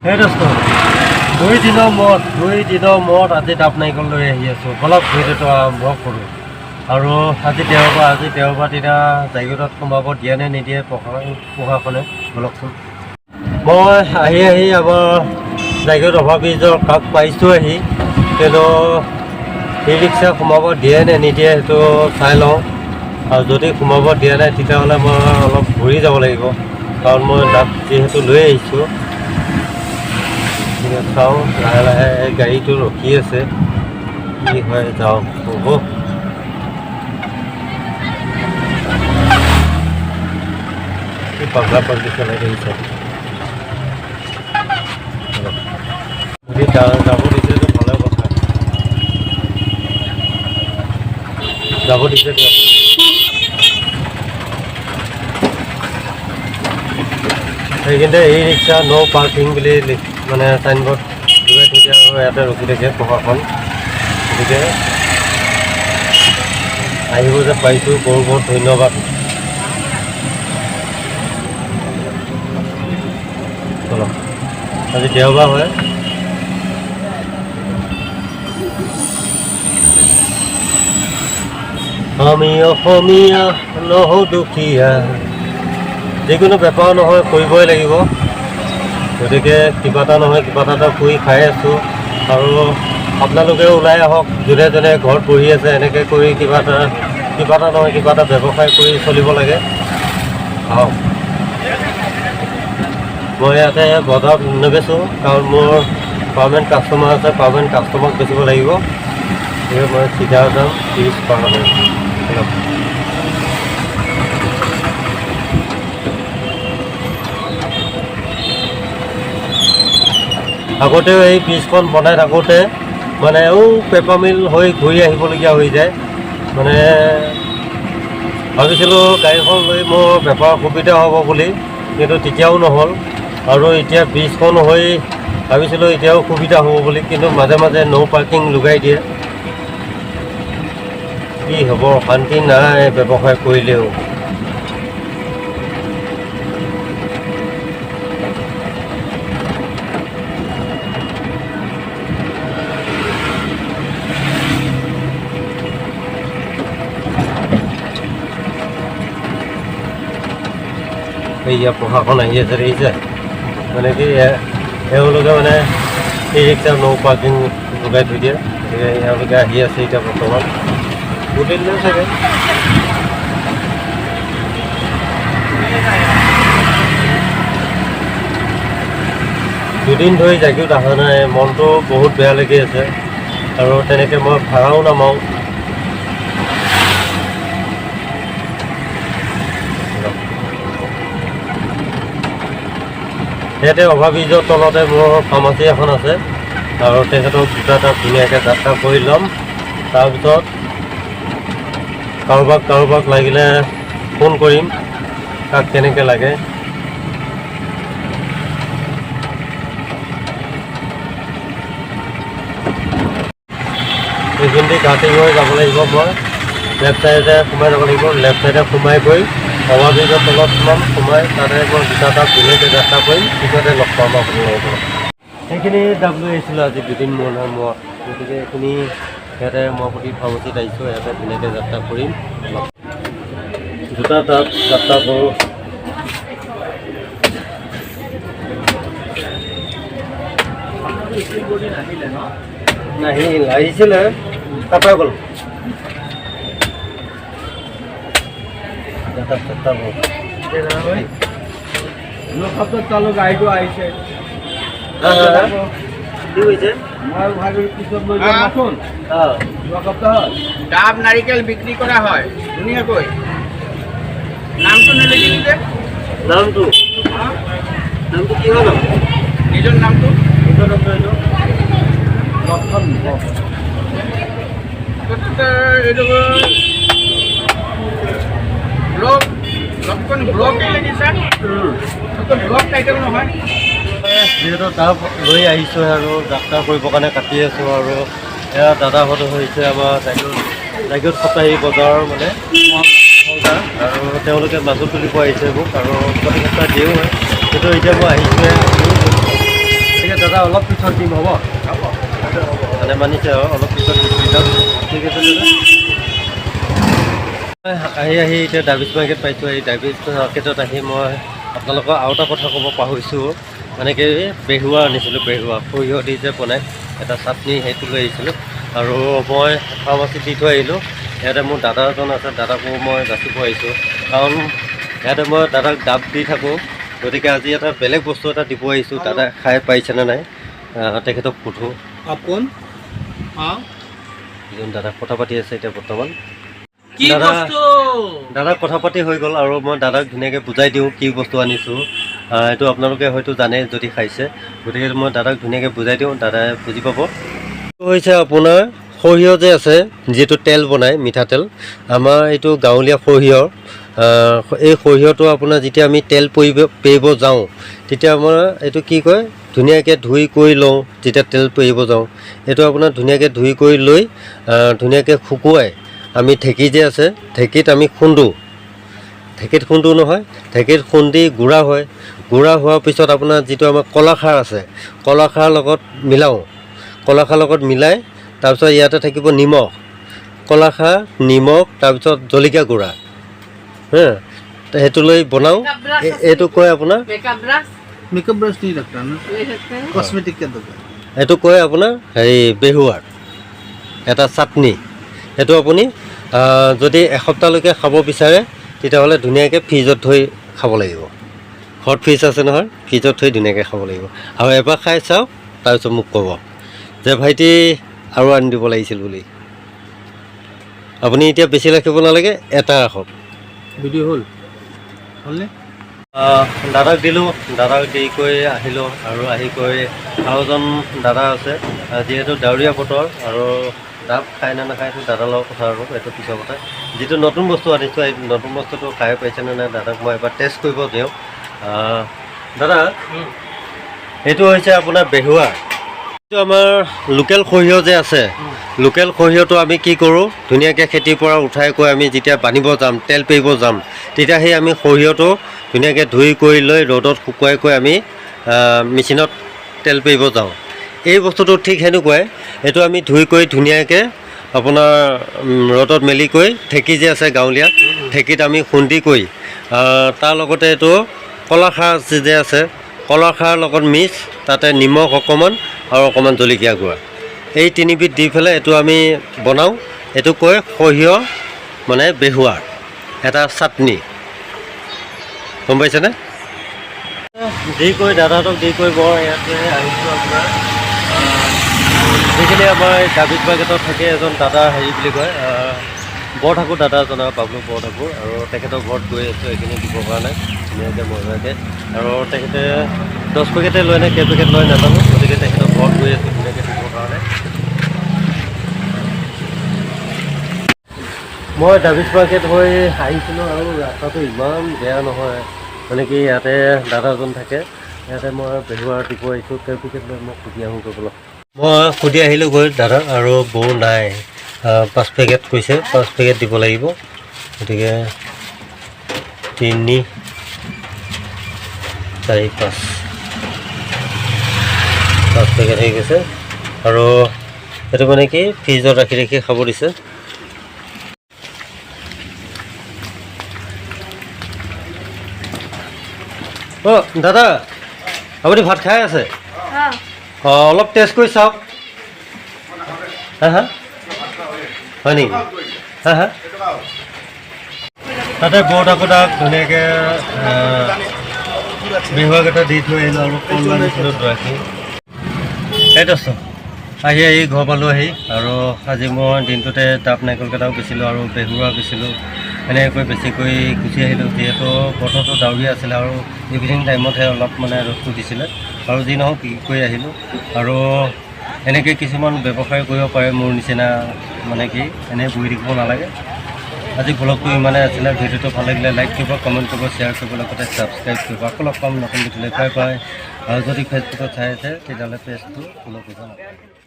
হে দোস্ত, 2 দিনৰ মূৰত আজি ডাব নাৰিকল লৈ আহি আছোঁ। বলক, ভিডিঅ'টো আৰম্ভ কৰোঁ। আৰু আজি দেওবাৰ। আজি দেওবাৰ দিনা জাগীৰোডত সোমাব দিয়ে নে নিদিয়ে প্ৰশাসনে, বলকচোন। মই আহি আহি আমাৰ জাগীৰোড অভাৰব্ৰিজৰ কাষ পাইছোঁ আহি, কিন্তু ই ৰিক্সা সোমাব দিয়ে নে নিদিয়ে সেইটো চাই লওঁ। আৰু যদি সোমাব দিয়া নাই, তেতিয়াহ'লে মই অলপ ঘূৰি যাব লাগিব, কাৰণ মই ডাব যিহেতু লৈ আহিছোঁ। ঠিক আছে, চাওঁ। লাহে লাহে এই গাড়ীটো ৰখি আছে, কি হয় যাওঁ। হ'ব, কি পাগলা পাগলি চলাই আহিছে। যদি যাব দিছেতো ভালে কথা। যাব দিছে দিয়ক। সেইখিনিতে ই ৰিক্সা ন' পাৰ্কিং বুলি মানে চাইনবোৰ্ড লগাই থৈ দিয়া আৰু ইয়াতে ৰখি থাকে প্ৰশাসন। গতিকে আহিব যে পাৰিছোঁ, বহুত বহুত ধন্যবাদ। চলক, আজি দেওবাৰ হয়। আমি অসমীয়া নহওঁ দুখীয়া। যিকোনো বেপাৰ নহয় কৰিবই লাগিব। গতিকে কিবা এটা নহয় কিবা এটা কৰি খাই আছোঁ। আৰু আপোনালোকেও ওলাই আহক, যোনে যোনে ঘৰত বহি আছে, এনেকৈ কৰি কিবা এটা নহয় কিবা এটা ব্যৱসায় কৰি চলিব লাগে। আহক। মই ইয়াতে বজাৰত নেবেচোঁ, কাৰণ মোৰ পাৰ্মানেণ্ট কাষ্টমাৰ আছে, পাৰ্মানেণ্ট কাষ্টমাৰক বেচিব লাগিব। গতিকে মই চিধা যাম 30 পাৰ হৈ। অলপ আগতেও এই ব্ৰিজখন বনাই থাকোঁতে মানে পেপাৰ মিল হৈ ঘূৰি আহিবলগীয়া হৈ যায়। মানে ভাবিছিলোঁ গাড়ীখন লৈ মোৰ বেপাৰ সুবিধা হ'ব বুলি, কিন্তু তেতিয়াও নহ'ল। আৰু এতিয়া ব্ৰিজখন হৈ ভাবিছিলোঁ এতিয়াও সুবিধা হ'ব বুলি, কিন্তু মাজে মাজে ন' পাৰ্কিং লগাই দিয়ে। কি হ'ব, শান্তি নাই ব্যৱসায় কৰিলেও। এইয়া প্ৰশাসন আহি আছে, দেখিছে? মানে কি এওঁলোকে মানে ই ৰিক্সা ন' পাৰ্কিং লগাই থৈ দিয়ে। গতিকে এওঁলোকে আহি আছে এতিয়া বৰ্তমান, বুজি দিলে চাগে। 2 দিন ধৰি জাগীৰোড অহা নাই, মনটো বহুত বেয়া লাগি আছে। আৰু তেনেকৈ মই ভাড়াও নামাৰোঁ। ইয়াতে অভাৰব্ৰিজৰ তলতে মোৰ ফাৰ্মাচী এখন আছে আৰু তেখেতক দুটা তাত ধুনীয়াকৈ যাত্ৰা কৰি ল'ম। তাৰপিছত কাৰোবাক কাৰোবাক লাগিলে ফোন কৰিম, কাক কেনেকৈ লাগে। এইখিনিতে কাটিং হৈ যাব লাগিব। মই লেফ্ট চাইডে সোমাই যাব লাগিব। লেফ্ট চাইডে সোমাই গৈ অভাৰব্ৰিজৰ তলত সোমাম। সোমাই তাতে মই দুটা তাত ধুনীয়াকৈ যাত্ৰা কৰিম। পিছতে লগ পাম আপোনালোকক। সেইখিনি ডাব লৈ আহিছিলোঁ আজি 2 দিন মূৰত। গতিকে এইখিনি ইয়াতে উমাপতি ফাৰ্মাচীত আহিছোঁ। ইয়াতে ধুনীয়াকৈ যাত্ৰা কৰিম অলপ। দুটা তাত যাত্ৰা কৰোঁ। নাহিল, আহিছিলে, তাৰপৰা গ'ল। যাত্ৰা যাত্ৰা কৰোঁ। সপ্তাহ চালো, গাড়ীটো আহিছে। হা হা হা? কি কৈছে? মই ভাবি পিছত লৈ যাম মাথোন। যোৱা সপ্তাহত ডাব নাৰিকল বিক্ৰী কৰা হয় ধুনীয়াকৈ। নামটো নিলিখিলি যে? নামটো? নামটো কি হয়? নাম? নিজৰ নামটো। নিজৰ নামটো এইটো। লক্ষণ। এইটো ব্লগ, লক্ষণ ব্লগে লিখিছা। ব্লগ টাইটেল নহয়। যিহেতু ডাব লৈ আহিছোঁ আৰু যাত্ৰা কৰিবৰ কাৰণে কাটি আছোঁ। আৰু এয়া দাদাহঁত হৈছে আমাৰ জাগীৰোড জাগীৰোড সাপ্তাহিক বজাৰৰ মানে মহলদাৰ আৰু তেওঁলোকে মাচুল তুলিব আহিছে মোক আৰু প্ৰতি সপ্তাহে দিও হয়। কিন্তু এতিয়া মই আহিছোঁহে। গতিকে দাদা, অলপ পিছত দিম, হ'ব? হ'ব। মানে মানিছে আৰু অলপ পিছত দি থৈ যাম। ঠিক আছে দাদা। আহি আহি এতিয়া ডাবিজ মাৰ্কেট পাইছোঁ। এই ডাবিজ মাৰ্কেটত আহি মই আপোনালোকৰ আৰু এটা কথা ক'ব পাহৰিছোঁ। মানে কি, বেহুৱা আনিছিলোঁ, বেহুৱা সৰিয়হ দি যে বনায় এটা চাটনি, সেইটো লৈ আহিছিলোঁ। আৰু মই ফাৰ্মাচীত দি থৈ আহিলোঁ। ইয়াতে মোৰ দাদা এজন আছে, দাদাকো মই বাচিব আহিছোঁ, কাৰণ ইয়াতে মই দাদাক ডাব দি থাকোঁ। গতিকে আজি এটা বেলেগ বস্তু এটা দিব আহিছোঁ। দাদাই খাই পাইছেনে নাই, তেখেতক সোধোঁ। आप कौन? हाँ। এজন দাদাক কথা পাতি আছে এতিয়া বৰ্তমান। কি দাদা। বস্তু? দাদাক কথা পাতি হৈ গ'ল আৰু মই দাদাক ধুনীয়াকৈ বুজাই দিওঁ কি বস্তু আনিছোঁ। এইটো আপোনালোকে হয়তো জানে যদি খাইছে। গতিকে মই দাদাক ধুনীয়াকৈ বুজাই দিওঁ, দাদাই বুজি পাব। এইটো হৈছে আপোনাৰ সৰিয়হ যে আছে, যিটো তেল বনায় মিঠাতেল, আমাৰ এইটো গাঁৱলীয়া সৰিয়হ। এই সৰিয়হটো আপোনাৰ যেতিয়া আমি তেল পেৰিব যাওঁ, তেতিয়া আমাৰ এইটো কি কয়, ধুনীয়াকৈ ধুই কৰি লওঁ। যেতিয়া তেল পেৰিব যাওঁ, এইটো আপোনাৰ ধুনীয়াকৈ ধুই কৰি লৈ ধুনীয়াকৈ শুকুৱাই আমি ঢেঁকী যে আছে, ঢেঁকীত আমি খুন্দো। ঢেঁকীত খুন্দো নহয়, ঢেঁকীত খুন্দি গুড়া হয়। গুড়া হোৱাৰ পিছত আপোনাৰ যিটো আমাৰ কলাখাৰ আছে, কলাখাৰৰ লগত মিলাওঁ। কলাখাৰৰ লগত মিলাই তাৰপিছত ইয়াতে থাকিব নিমখ, কলাখাৰ, নিমখ, তাৰপিছত জলকীয়া গুড়া, হা, সেইটো লৈ বনাওঁ। এইটো কয় আপোনাৰ मेकअप ब्रश। मेकअप ब्रश नहीं रखता ना। ले सकते हैं। कॉस्मेटिक का दुकान। এইটো কয় আপোনাৰ হেৰি বেহুৱাৰ এটা চাটনি। সেইটো আপুনি যদি এসপ্তাহলৈকে খাব বিচাৰে, তেতিয়াহ'লে ধুনীয়াকৈ ফ্ৰিজত থৈ খাব লাগিব। ঘৰত ফ্ৰিজ আছে নহয়, ফ্ৰিজত থৈ ধুনীয়াকৈ খাব লাগিব। আৰু এবাৰ খাই চাওক, তাৰপিছত মোক ক'ব যে ভাইটি আৰু আনি দিব লাগিছিল বুলি। আপুনি এতিয়া বেছি ৰাখিব নালাগে, এটা ৰাখক। ভিডিঅ' হ'ল হ'লনে? দাদাক দিলোঁ, দাদাক দি কৰি আহিলোঁ। আৰু আহি কৰি আৰু এজন দাদা আছে। যিহেতু ডাৱৰীয়া বতৰ আৰু ডাব খায় নে নাখায় এইটো দাদাৰ লগত কথা আৰু এইটো পিছৰ কথা। যিটো নতুন বস্তু আনিছোঁ, এই নতুন বস্তুটো খাই পাইছেনে নাই, দাদাক মই এবাৰ টেষ্ট কৰিব দিওঁ। দাদা, এইটো হৈছে আপোনাৰ বেহুৱা। এইটো আমাৰ লোকেল সৰিয়হ যে আছে, লোকেল সৰিয়হটো আমি কি কৰোঁ, ধুনীয়াকৈ খেতিৰ পৰা উঠাই কৰি আমি যেতিয়া বান্ধিব যাম, তেল পেৰিব যাম, তেতিয়া সেই আমি সৰিয়হটো ধুনীয়াকৈ ধুই কৰি লৈ ৰ'দত শুকুৱাই কৰি আমি মেচিনত তেল পেৰিব যাওঁ। এই বস্তুটো ঠিক সেনেকুৱাই। এইটো আমি ধুই কৰি ধুনীয়াকৈ আপোনাৰ ৰ'দত মেলি কৰি ঢেঁকী যে আছে গাঁৱলীয়া ঢেঁকীত আমি খুন্দি কৰি তাৰ লগতে এইটো কলাখাৰ যে আছে, কলাখাৰৰ লগত মিক্স, তাতে নিমখ অকণমান আৰু অকণমান জলকীয়া গুড়া, এই তিনিবিধ দি পেলাই এইটো আমি বনাওঁ। এইটো কয় সৰিয়হ মানে বেহুৱাৰ এটা চাটনি, গম পাইছেনে? দি কৰি দাদাহঁতক দি কৰি মই ইয়াতে আহিছোঁ। আপোনাৰ যিখিনি আমাৰ ডাবিজ মাৰ্কেটত থাকে এজন দাদা, হেৰি বুলি কয়, বৰঠাকুৰ দাদা এজন আৰু বাবলু বৰঠাকুৰ, আৰু তেখেতৰ ঘৰত গৈ আছোঁ এইখিনি দিবৰ কাৰণে ধুনীয়াকৈ মজাকৈ। আৰু তেখেতে 10 পেকেটে লয় নে কেই পেকেট লয় নাজানো। গতিকে তেখেতৰ ঘৰত গৈ আছোঁ ধুনীয়াকৈ দিবৰ কাৰণে। মই ডাবিজ মাৰ্কেট হৈ আহিছিলোঁ আৰু ৰাস্তাটো ইমান বেয়া নহয়। মানে কি, ইয়াতে দাদাজন থাকে, ইয়াতে মই বেহুৱা দিব আহিছোঁ। কেই পেকেট লয় মই সুধি আহোঁগৈ বোলো। মই সুধি আহিলোঁ গৈ দাদা, আৰু বৌ নাই। 5 পেকেট কৈছে, 5 পেকেট দিব লাগিব। গতিকে তিনি, চাৰি, পাঁচ, 5 পেকেট হৈ গৈছে। আৰু এইটো মানে কি, ফ্ৰিজত ৰাখি ৰাখি খাব দিছে। অ' দাদা, আপুনি ভাত খাই আছে? অঁ, অলপ টেষ্ট কৰি চাওক। হা হা, হয় নেকি? হা হা। তাতে বৰঠাকুৰ ধুনীয়াকৈ বিহুৱাকেইটা দি থৈ আহিলোঁ আৰু কল আনিছিলোঁ দুআশী। সেই দোস্ত, আহি আহি ঘৰ পালোঁ আহি। আৰু আজি মই দিনটোতে ডাব নাৰিকলকেইটাও বেচিলোঁ আৰু বেহুৱা বেচিলোঁ। এনেকৈ বেছিকৈ গুচি আহিলোঁ, যিহেতু বতৰটো ডাৱৰীয়া আছিলে আৰু ইভিনিং টাইমতহে অলপ মানে ৰ'দটো দিছিলে। আৰু যি নহওক, বিক্ৰী কৰি আহিলোঁ। আৰু এনেকৈ কিছুমান ব্যৱসায় কৰিব পাৰে মোৰ নিচিনা, মানে কি, এনেই বহি থাকিব নালাগে। আজি ব্লগটো ইমানেই আছিলে। ভিডিঅ'টো ভাল লাগিলে লাইক কৰিব, কমেণ্ট কৰিব, শ্বেয়াৰ কৰিব, লগতে ছাবস্ক্ৰাইব কৰিব। আকৌ লগ পাম নতুন ভিডিঅ'লৈ। Bye bye. আৰু যদি ফেচবুকত চাই আছে, তেতিয়াহ'লে পেজটো ফ'ল' কৰিব নাপাহৰিব।